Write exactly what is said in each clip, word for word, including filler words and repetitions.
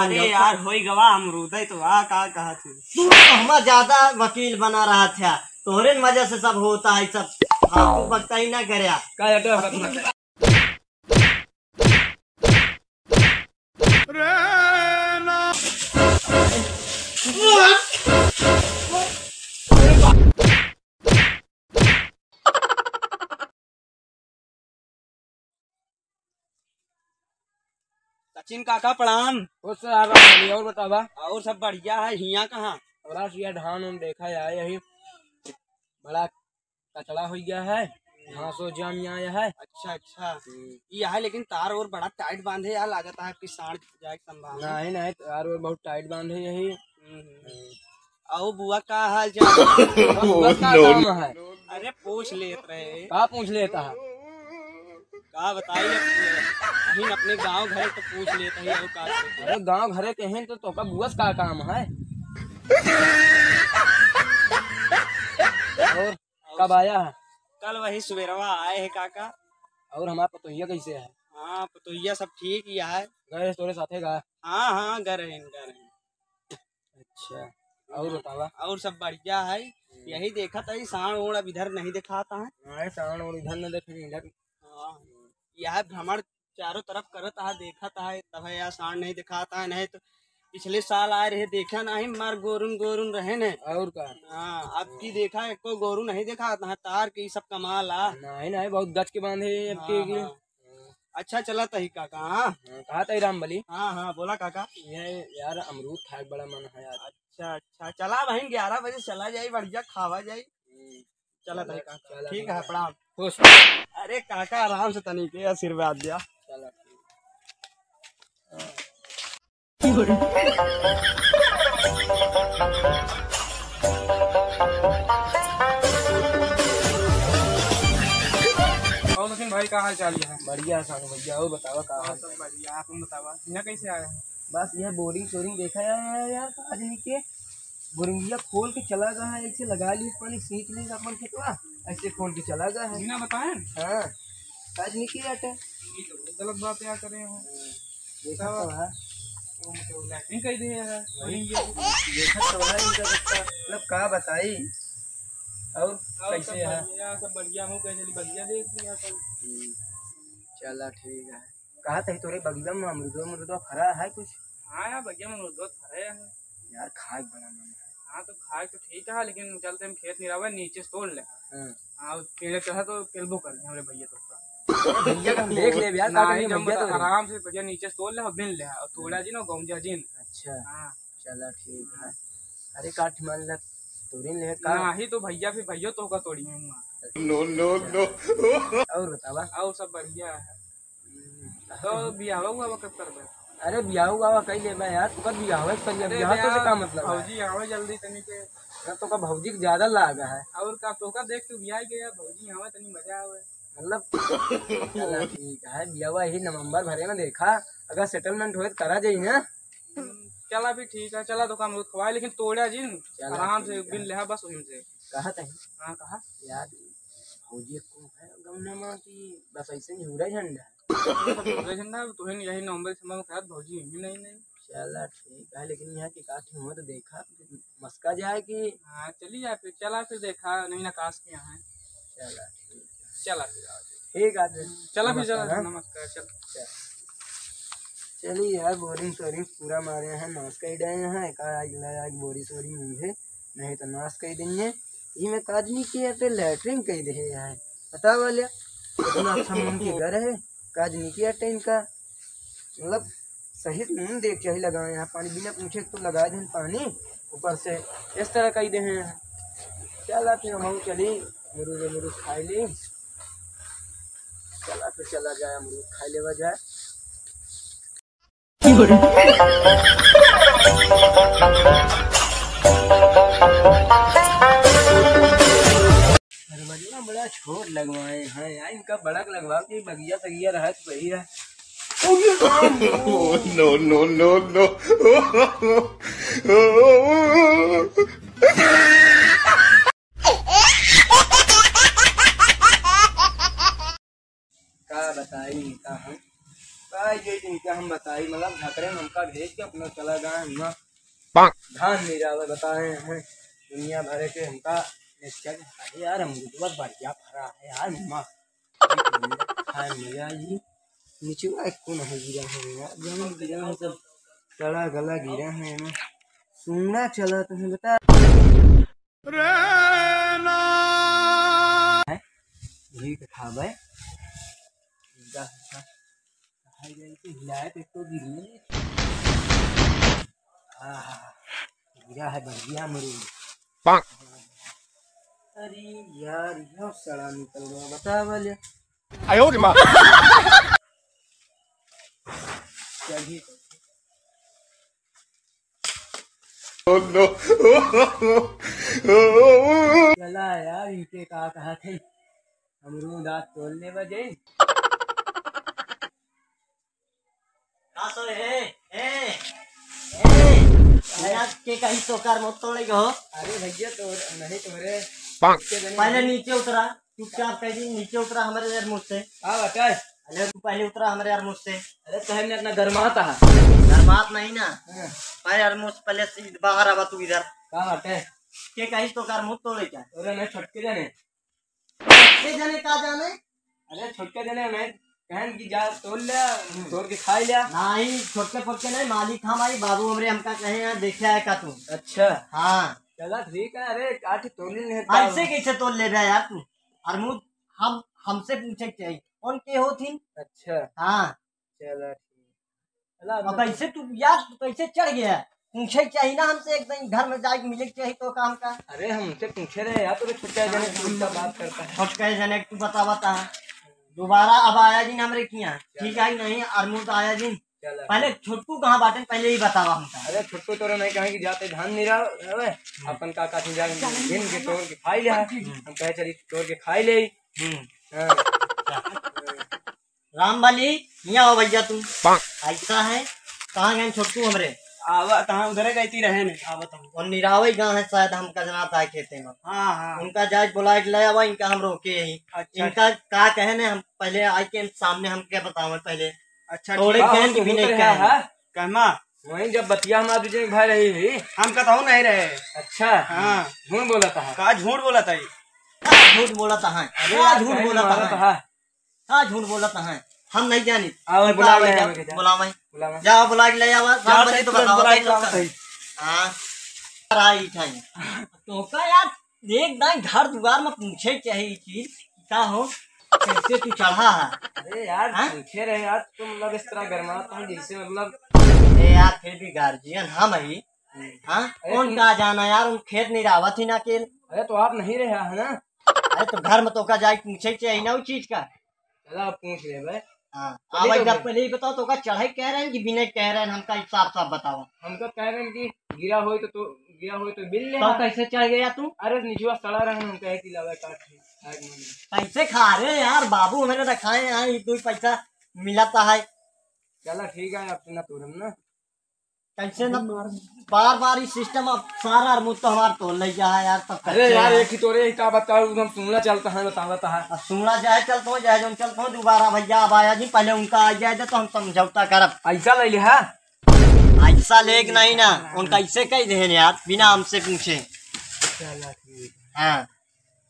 अरे यार, होई गवा अमरूदे तो वाह, का कहा थी? तू तो हमार ज्यादा वकील बना रहा था, तोहरे वजह से सब होता है, सब फालतू बकता ही ना करे। का हटो? सचिन काका प्रणाम। खुश रहा राम बली, और बतावा? और सब बढ़िया है। हिया कहाँ? बड़ा सिया धान उन देखा है, यही बड़ा कचड़ा हो गया है, घासो जाम आया है। अच्छा, अच्छा। हम्म। ये है, लेकिन तार और बड़ा टाइट बांधे यार, लागत है आपकी सांड जाए की संभावना। नहीं, नहीं, तार और बहुत टाइट बांधे यही। हम्म, हम्म। और बुआ का हाल चाल? बुआ का काम है? अरे पूछ लेत रहे। का पूछ लेता है? का बताई, अब हम अपने गाँव घरे तो पूछ लेत है, और का करते? अरे गाँव घरे के हैं तो तोका बुआ से का काम है? और कब आया है? कल वही सुबेरवा आए हैं काका। और हमार पतोहिया कैसे है? हाँ, पतोहिया सब ठीक ही है। गए तोरे साथे गा? हाँ, हाँ, गए रहे, गए रहे। अच्छा, और बतावा? और सब बढ़िया है। हम्म। यही देखत है, सांड ओंड अब इधर नहीं दिखाता है। हाँ, सांड ओंड इधर न देखे, इधर। हाँ, यह भ्रमण चारों तरफ करत है, देखत है, तब है यार सांड नहीं दिखाता है, नहीं तो पिछले साल आए रहे, देखा नहीं, मार गोरुन गोरुन रहे ने। और का? हाँ, अब की देखा, एको गोरू नहीं दिखाता है, तार के सब कमाल आ। नहीं, नहीं, बहुत गच के बांधे अब के, हाँ, के। हाँ। अच्छा, चला तही काका, हाँ? हाँ, कहा तही राम बली? हाँ, हाँ, बोला काका। ये यार, अमरूद खाए के बड़ा मन है यार। अच्छा, अच्छा, चला बहिन, ग्यारह बजे चला जाई, बढ़िया खावा जाई। हम्म, चला तही काका। चला ठीक है, प्रणाम। खुश। अरे काका, आराम से तनी के आशीर्वाद दिया। चला। और सचिन भाई, का हाल चाल है? बढ़िया है सानू भैया, और बतावा का हाल? सब बढ़िया, आप बतावा, यहाँ कैसे आया है? बस यह बोरिंग सोरिंग देखा है यार, आज नहीं के बोरिंगिया खोल के चला गया है, ऐसे लगा ली पानी, सींच ली अपन खेतवा, ऐसे खोल के चला गया है। बिना बताए? हाँ, आज नहीं के आटे। ये तो बहुत गलत बात है यार, करे हो। देखा तो है। वो मतलब लैट्रिन कर दिए है, वही। बोरिंगिया। देखा तो है इनका बच्चा, मतलब का बताई। और और कैसे सब है? बढ़िया, सब बढ़िया, मुँह कैसे बढ़िया देख लिया सब। हम्म, चला ठीक है। कहा तही तोरे बगिया में अमरूदो, अमरूदो फरा है कुछ? हाँ यार, बगिया में अमरूदो फरे है। यार, खाए के बड़ा मन है। हाँ, तो खाए तो ठीक है, लेकिन चलते हम खेत निरावे, नीचे से तोड़ ले। हाँ। हाँ, पेड़ चढ़ा तो पेलबो कर दे हमरे भैया तो का। भैया का हम देख लेब यार, का नहीं, करिए जब भैया तो। आराम से भैया नीचे से तोड़ ले और बिन ले और तोड़ा जिन और गौंजा जिन। अच्छा। हाँ। चला ठीक है। अरे काठ मान ला, तोड़िन ले का? नहीं तो भैया फिर भैया तो का तोड़ी है वहाँ। No, no, no। और बतावा? और सब बढ़िया है। हम्म। तो बियाह हुआ कब करबे? अरे बियाह हुआ कई लेबे यार, तू कब बियाह हुआ कर ले? अरे बियाह तो से यार, का मतलब है? भौजी आवे जल्दी तनी के। यार तो का भौजी के ज्यादा लागा है। और का तो का देख तू बियाह गया, भौजी आवे तनी मजा आवे। मतलब चला ठीक है, बियाह हुआ यही नवंबर भरे में देखा, अगर सेटलमेंट होए तो करा जाई ना। हम्म, चला भी ठीक है, चला तो काम खवाए, लेकिन तोड़ा जिन, चला आराम से ठीक है। बिन लेहा बस वहीं से। कहा तही? हाँ, कहा? यार, भौजी को है गमना माँ की, बस ऐसे ही हुरा झंडा। हुरा झंडा, तो है नहीं, यही नवंबर दिसंबर में कहत भौजी ही नहीं, नहीं। चला ठीक है, लेकिन यहाँ की काठी हो तो देखा, मस्का जाए कि। हाँ, चली जाए फिर, चला फिर देखा, नहीं ना काश के यहाँ है। चला ठीक है। चला फिर आओ। ठीक है, फिर चला फिर, नमस्कार, चला, हाँ? नमस्कार, चल। चल। चलिए यार, बोरिंग सोरिंग पूरा मारे हैं, नाश कर गए हैं, एक आग लगा के बोरी सोरी मुझे, नहीं तो नाश कर देंगे। ये में काजनी की है, तो लैट्रिन कर दे है यार, बता वाले, इतना अच्छा मन के घर है, काजनी की है इनका, मतलब, सही से नहीं देख के ही लगाए हैं पानी, बिना पूछे तो लगा दें पानी, ऊपर से इस तरह कर दे हैं। चला फिर हम चली, अमरूद, अमरूद खाई ली। चला फिर चला जाए, अमरूद खाई लेवा जाए। दरवाजा बड़ा छोट लगवाए हैं यार, इनका बड़ा लगवाओ कि बगिया सगिया रहा तो सही है। Oh, no, no, no, no। का बताई, का हम? आई जे इनके हम बताई, मतलब, झकरे में हमका भेज के अपना चला गए, हम धान निरावे बताए हैं, दुनिया भरे के हमका। अरे यार, अमरूदवा बढ़िया फरा है यार, मस्त। खाए मजा आई। नीचे एको नहीं गिरा है यार, जमीन गिरा है सब, सड़ा गला गिरा है ना। सुनना चला तुम्हें बता। है? यही तो था भाई। जा, जा। हाय, जाई के हिलाए तो एको गिरी नहीं। आहा, गिरा है बढ़िया अमरूद। अरे यार, यह सड़ा निकल गया, बता वाले। आयो रे माँ। चलिए। Oh no। चला यार, इनके का कहा थे, अमरूद आज तोड़ ले बजे। का सो रे? ए, ए, ए, आज के कहीं तो कार मत तोड़े हो। अरे भैया, तो नहीं तो रे। पहले नीचे उतरा, चुपचाप कह दी, नीचे उतरा हमारे यार मुझसे। हाँ, बता। अरे तू पहले उतरा हमारे यार मुझसे। अरे तो हमने अपना गरमात है। गरमात नहीं ना। हाँ। पहले यार मुझसे पहले से बाहर आवा तू इधर। का बात है? के कहीं तो कार मुंह तोड़े क्या? अरे नहीं, छोटके जाने। छोटके जाने का जाने? अरे छोटके जाने नहीं, कहन की जा तोड़ ले, हम्म। तोड़ के खाई ले। नहीं, छोटके पोटके नहीं, मालिक हम आई, बाबू हमरे हमका कहे हैं, देखे आए का तू? अच्छा। हाँ। चला ठीक है। अरे काठी तोड़ ली नहीं था। ऐसे कैसे तोड़ ले रहा यार तू? अरमुद हम, हमसे पूछे के चाहिए, कौन के हो थी? अच्छा। हाँ। चला ठीक। चला अब कैसे तू यार, तू कैसे चढ़ गया? पूछे के चाहिए ना हमसे, एक दिन घर में जाके मिले के चाहिए तो काम का। अरे हमसे पूछे रहे यार, तो छोटका जाने तू इतना बात करता है। छोटका जाने तू बता, बता। दोबारा अब आया जी ना हमरे किया, ठीक है कि नहीं? अरमुद आया जी। चला। पहले छोटकू कहाँ बाटे, पहले ही बतावा हमका। अरे छोटकू तोरा नहीं कहा कि जाते धान निरावे, अपन का का जाके दिन के तोड़ के खाई लिया। हम्म। हम कहे चली तोड़ के खाई ले। हम्म। हाँ। राम बली, यहाँ आओ भैया तुम। ऐसा है, कहाँ गए छोटकू हमरे? आवा, कहाँ उधरे गई थी, रहे नहीं, आवा तुम। और निरावे गाँव है शायद, हमका जना था खेते में। हाँ, हाँ। उनका जाए बुला के ले आवा, इनका हम रोके ही। अच्छा। इनका का कहे ने, हम पहले आए के सामने हम क्या बतावे पहले। अच्छा, थोड़े ठीक। कहन की भी नहीं कहे। कहमा? वहीं जब बतिया हमारे बीच में भाई रही हुई। हम कतहु नहीं रहे। अच्छा। हाँ। झूठ बोला था। का झूठ बोला था ये? का झूठ बोला था है? अरे का यार, झूठ कहीं बोला मारा था था। है? का झूठ बोला था है? हम नहीं जानी। आओ, तू बुला का ले जा, आवे के जा। बुलावे। बुलावे। जा बुला के ले आवा, जा, राम बली तो तुरंत बतावा, बुला के तू लावा का। सही। हाँ। आई ठाई। तो का यार, एक दाई घर दुआर में पूछे के चाहिए चीज, का हो, कैसे तू चढ़ा है? अरे यार, हाँ? पूछे रहे यार, तुम मतलब इस तरह गरमात हो जैसे मतलब। ए यार, फिर भी गार्जियन हम ही। हाँ? अरे कौन तुम का जाना यार, उन खेत नहीं रहवत ही ना अकेल। अरे तो आप नहीं रहे है ना? अरे तो घर में तो का जाए पूछे के चाहिए ना उस चीज का। चला, अब पूछ ले बे। हाँ, चलिए अब तो जब फिर। पहले ही बताओ तो का चढ़ाई कह रहे हैं कि बिना कह रहे हैं, हमका साफ साफ बताओ। हमका कह रहे हैं कि गिरा होई तो, तो गिरा होई तो बिल ले तो हाँ। कैसे चढ़ गया तू? अरे निचवा सड़ा रहे हैं, हम कहे कि लावे काट के, खाए के मन। कैसे खा रहे हैं यार, बाबू हमारे रखाए हैं, ये दो पैसा मिला था है। चला ठीक है, अब ना तोड़म ना। कैसे ना बार बार ये सिस्टम, अब सारा अरमुद तो हमार तोड़ ले जा है यार, तब अरे कैसे यार, है? एक ही तोड़े ही का बताओ, हम सुनला चलता है, बतावा ता है। अब सुनला जाए चलता हो, जाए जौन चलता हो, दोबारा भैया अब आया जी, पहले उनका आ जाए दे तो हम समझौता करब। ऐसा ले लिहा। ऐसा लेक नहीं ना, उनका ऐसे कह दे यार, बिना हमसे पूछे। चला ठीक है। हाँ।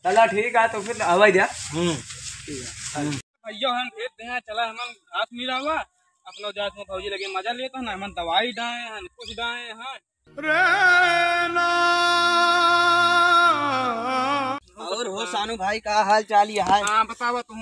चला ठीक है, तो फिर आवा जा। हम्म। ठीक है। भैया हम भेज दे हैं, चला हमन घास निरावा, अपना जात में भौजी लगे मजा लेता ना, हमन दवाई डाए हैं, कुछ डाए हैं। और हो सानू भाई, का हाल चाल ये है? हाँ, बतावा तू।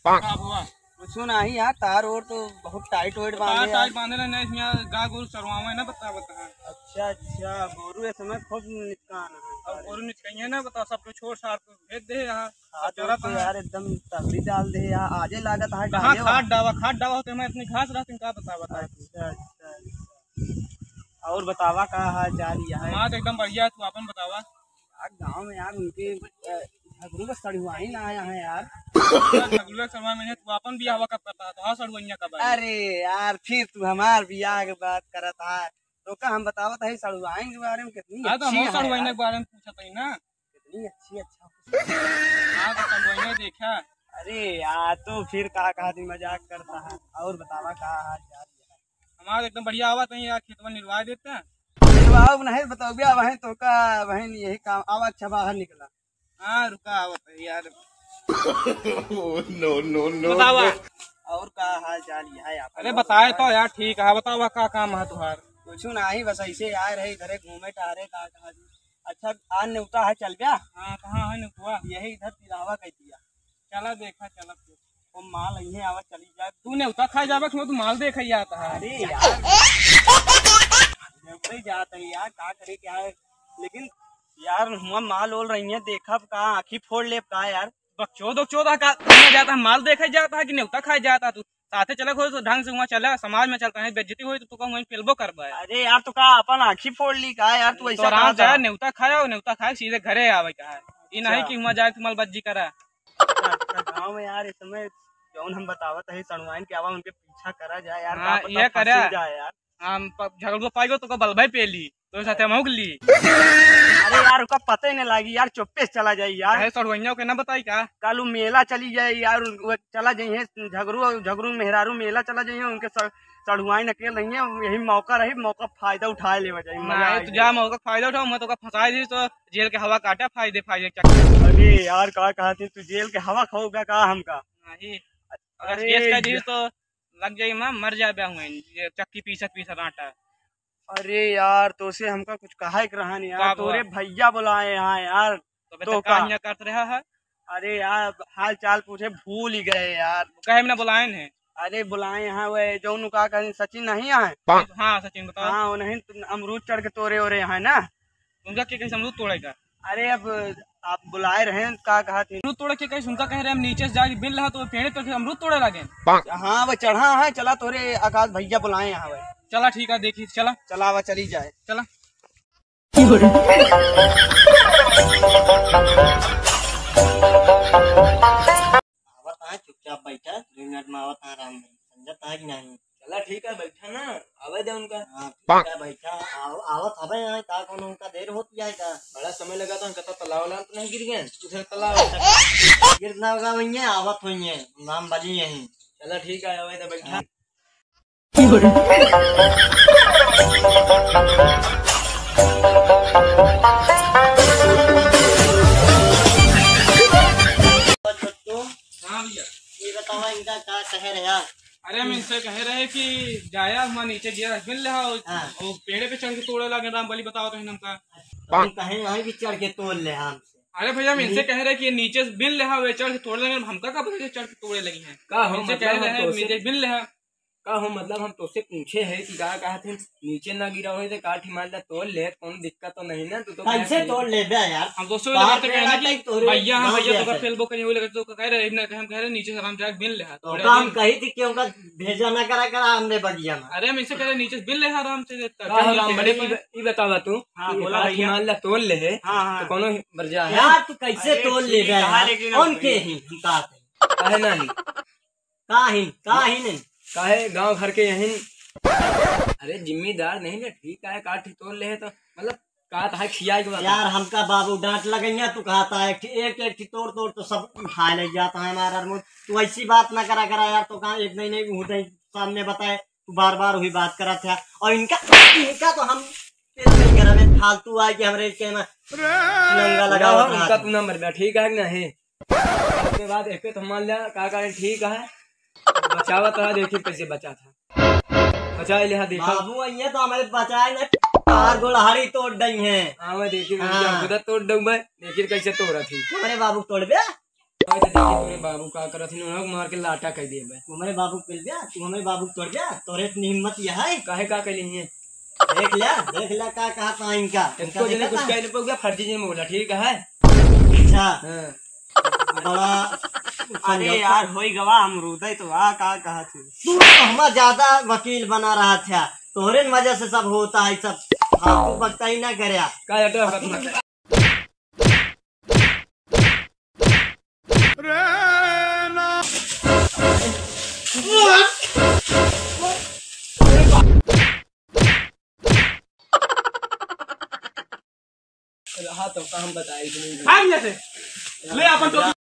का हुआ? कुछ नहीं यार, तार ओर तो बहुत टाइट वाइट तार बांधे टाइट हैं। बांधे रहे, नहीं, यहाँ गाय गोरू चरवावे ना, बता, बता। अच्छा, अच्छा, गोरू इस समय खूब निकान है। अब गोरू निकल ना, बता, सब तो छोड़ छाड़ के भेज दे यहाँ। खाद चरा तो तहाँ। यार एकदम तगड़ी डाल दे यार, आजे लागत है कहाँ डाले खाद वाला। डावा, खाद डावा होते मैं इतनी घास रहती, का बता, बता। अच्छा, अच्छा, अच्छा। और बतावा का हाल चाल ये है? हमार तो एकदम बढ़िया है, तू आपन बतावा। यार गाँव में यार उनके, अ, झगड़ू का सड़ुआ ही ना आया है यार। झगड़ू का सड़ुआ में है, तू आपन बियाह कब करता है? तो हाँ सड़ुआ कब आया? अरे यार फिर तू हमार बियाह के बात करत है, तो का हम बतावत है सड़ुआइन के बारे में कितनी हाँ, तो अच्छी हम है सड़ुआइन यार। के बारे में पूछत है ना। कितनी अच्छी, अच्छा। हाँ, तो सड़ुआइन देखा। अरे यार, तू फिर का कहा थी, मजाक करता है। और बतावा, का हाल चाल? हमार एकदम बढ़िया। आवा तहीं यार, खेतवा निरवा देते हैं। निरवाओ नहीं, बताओ भैया, वहीं तो का, वहीं यही काम। आवा, अच्छा, बाहर निकला। हाँ, रुका, आवत है यार। Oh, no, no, no, बतावा। No। और का हाल चाल है आप? अरे, बताए तो यार, ठीक है, बतावा, का काम है तुहार? कुछ नहीं, बस ऐसे आए रहे इधरे घूमे टहरे, का कहा जी। अच्छा, आज नेवता है, चल गया? हाँ, कहाँ है नेवता? यही इधर तिलावा कह दिया। चला देखा, चला फिर। वो माल यहीं आवा, चली जा। तू नेवता खाए जाबे, तू माल देखे जाता है। अरे यार, नेवते जाता है यार, का करे, क्या है? लेकिन यार, हुआ माल ओल रही है, देखब का, आँखी फोड़ लेब का यार? बकचोद उकचोद है का? तू जाता है, माल देखे जाता है कि नेवता खाए जाता है तू? साथे चलक हो तो ढंग से हुआ चला, समाज में चलता है, बेइज्जती होई तो तू कहूँ वहीं पेलबो करबा है। अरे यार, तो का अपन आँखी फोड़ ली का यार, तू तो ऐसा आराम कहा से था? यार, नेवता खाया और नेवता खाए सीधे घरे आवे का है। ये नहीं अच्छा। कि हुआ जाए तू मलबज्जी करा। अच्छा, अच्छा, गाँव में यार इस समय जौन हम बतावत है सड़ुआइन के आवा, उनके पीछा करा जाए यार, हाँ, का पता ये फंसी करा। जाए यार। हम प-, झगड़ुआ पाई गो तो को बलबे पेली, तो साथे मौक ली। अरे यार, ओका पते न लागी यार, चुप्पे से चला जाई यार। अरे सड़ुआइया के ना बताई का? कालू मेला चली जाए यार, वो चला जाइए झगड़ू, झगड़ू मेहरारू मेला चला जाइए, उनके स-, सड़ुआइन अकेल रही है, यही मौका रही, मौका फायदा उठा लेवा जाए, मजा ना, आई तू जाए। जा मौका फायदा उठाओ, मैं तो का फंसाई दी तो जेल के हवा काटा, फायदे फायदे के चक्कर। अरे यार, का कहा थी तू, जेल के हवा खाओगा का हमका? नहीं, अगर अरे केस कर दी या- तो लग जाई माँ, मर जाबे हुए, ये चक्की पीसत पीसत आटा। अरे यार, तोसे हमका कुछ कहा एक रहन यार, का तोरे भैया? भैया बुलाए यहाँ यार। तो अबे तो तक का का? हियाँ करत रहा है? अरे यार, हाल चाल पूछे भूल ही गए यार। कहे में ना बुलाए हैं। अरे बुलाए यहाँ, वह जौन का कहें, सचिन नहीं है? हाँ, सचिन बताओ। हाँ, वो नहीं, तुम अमरूद चढ़ के तोड़े ओरे यहाँ ना। उनका के कैसे अमरूद तोड़ेगा? अरे अब आप बुलाए रहे हैं, का कहा थी? अमरूद तोड़े के कैसे? उनका कह रहे हम नीचे से जाके बिल रहा तो पेड़े तोड़ के अमरूद तोड़े लगे। हाँ, वो चढ़ा है, चला तोरे आकाश भैया बुलाए यहाँ वह। चला ठीक है, देखी, चला। चला, वह चली जाए। चला। आवत हाँ, चुपचाप बैठा, दो मिनट में आवत हाँ, आराम से। समझत हाँ कि नहीं? चला ठीक है, बैठा ना, आवे दे उनका। हाँ, ठीक है, बैठा। आव-, आवत हवे यहाँ, का कौनो उनका देर होती है का? बड़ा समय लगा था, उनका तो तालाब वाला तो नहीं गिर गए? उधर तालाब। गिरना होगा वहीं, आवत हुई है, नाम बली यहीं। चला ठीक है, आवे दे, बैठा। हाँ। छोटू, हाँ भैया। ये बतावा, इनका का कहे रहे यार? अरे, हम इनसे कहे रहे कि जाया, वहाँ नीचे गिरा, बिल लेहा, हाँ। वो पेड़े पे चढ़ के तोड़े लगे, राम बली बताओ तो हमका। तो हम कहे वहीं भी चढ़ के तोड़ ले हमसे। अरे भैया, हम इनसे हम्म। कहे रहे कि नीचे से बिल लेहा, वे चढ़ के तोड़े लगे, हमका का पता कि चढ़ के तोड़े लगी हैं। का हम इनसे मतलब कहे हम रहे, तो उसे नीचे बिल लेहा। का हो, मतलब, हम तोसे पूछे है कि का कहत है, नीचे ना गिरा होई तो काठी मार ला तोड़ ले, कौनो दिक्कत तो नहीं ना? तू तो कैसे कहत है तोड़ लेबे यार? हम दोस्तों बाप लोग तो रे कहना बेटा कि तोरे भैया, हम गाँव भैया के तो का ऐसे। पेलबो कहीं, वो लगे तो कह रहे, इतना हम कह रहे, नीचे से आराम जाके बिन ले हाथ। तो थोड़ा का हम दिन। कही थी कि उनका भेजा ना करा, करा हमरे बगिया में। अरे, हम इसे कह रहे, नीचे से बिन ले आराम से, इतना का हो चल राम के बड़े, ई ब-, ई बतावा तू, हाँ, कि बोला काठी भैया। मार ला तोड़ ले है, हाँ, हाँ। तो कौनो बरजा है? यार, तू कैसे अरे, तोड़ ठीक लेबे है, यार? लेकिन कौन के ही? हम कहत है। काहे नहीं? काहिन, काहिन। काहे गाँव घर के यहिन? अरे जिम्मेदार नहीं ना, ठीक है, काठी तोड़ ले है तो, मतलब, का तो है खियाए के बता। यार, हमका बाबू डांट लगइया, तू कहता है, एक, एक, एक ठे तोड़, तोड़ तो सब उठाए ले जाता है हमारा रिमोट। तू ऐसी बात ना करा, करा यार, तो कहा एक नहीं, नहीं, मुँह नहीं सामने बताए, तू बार, बार वही बात करत है। और इनका, इनका तो हम पेल नहीं करबे, फालतू आए कि हमरे के में नंगा लगा उनका रहा। तू ना मरबे, ठीक है कि नहीं? ओकरे बाद एक पे तो मान लिया, का करें, ठीक है, बचावा तो है, देखिए कैसे बचा था, बचा लिया, देखा। बाबू, ये तो हमारे बचाए ने, तार गोड़ हाड़ी तोड़ दई हैं। हाँ, मैं देखिए, हाँ। खुदा तोड़ दूँ मैं, देखिए कैसे तोड़ा थी। हमारे बाबू तोड़बे? हाँ, तो देखिए, तोरे बाबू का करत थी, उन्होंने मार के लाटा कर दिए बे। हमारे बाबू तोड़बे? तू हमारे बाबू तोड़बे? तोरे इतनी हिम्मत यह है? काहे का कैली है? देख लिया, देख लिया, का कहा था इनका? इनको इनका जने देखा कुछ था? कहने पर गया, फर्जी जी में बोला, ठीक है? अच्छा। हाँ। बड़ा अरे समझौता। यार, होई गवा, हम रुदय तो आ, का कहा थी? तू तो हमारा ज्यादा वकील बना रहा था, तोहरे न वजह से सब होता है, सब फालतू बकता ही ना करे। का हटो, हटो। रहा तो का हम बताई कि नहीं? भाग यहाँ से। ले अपन टोपी।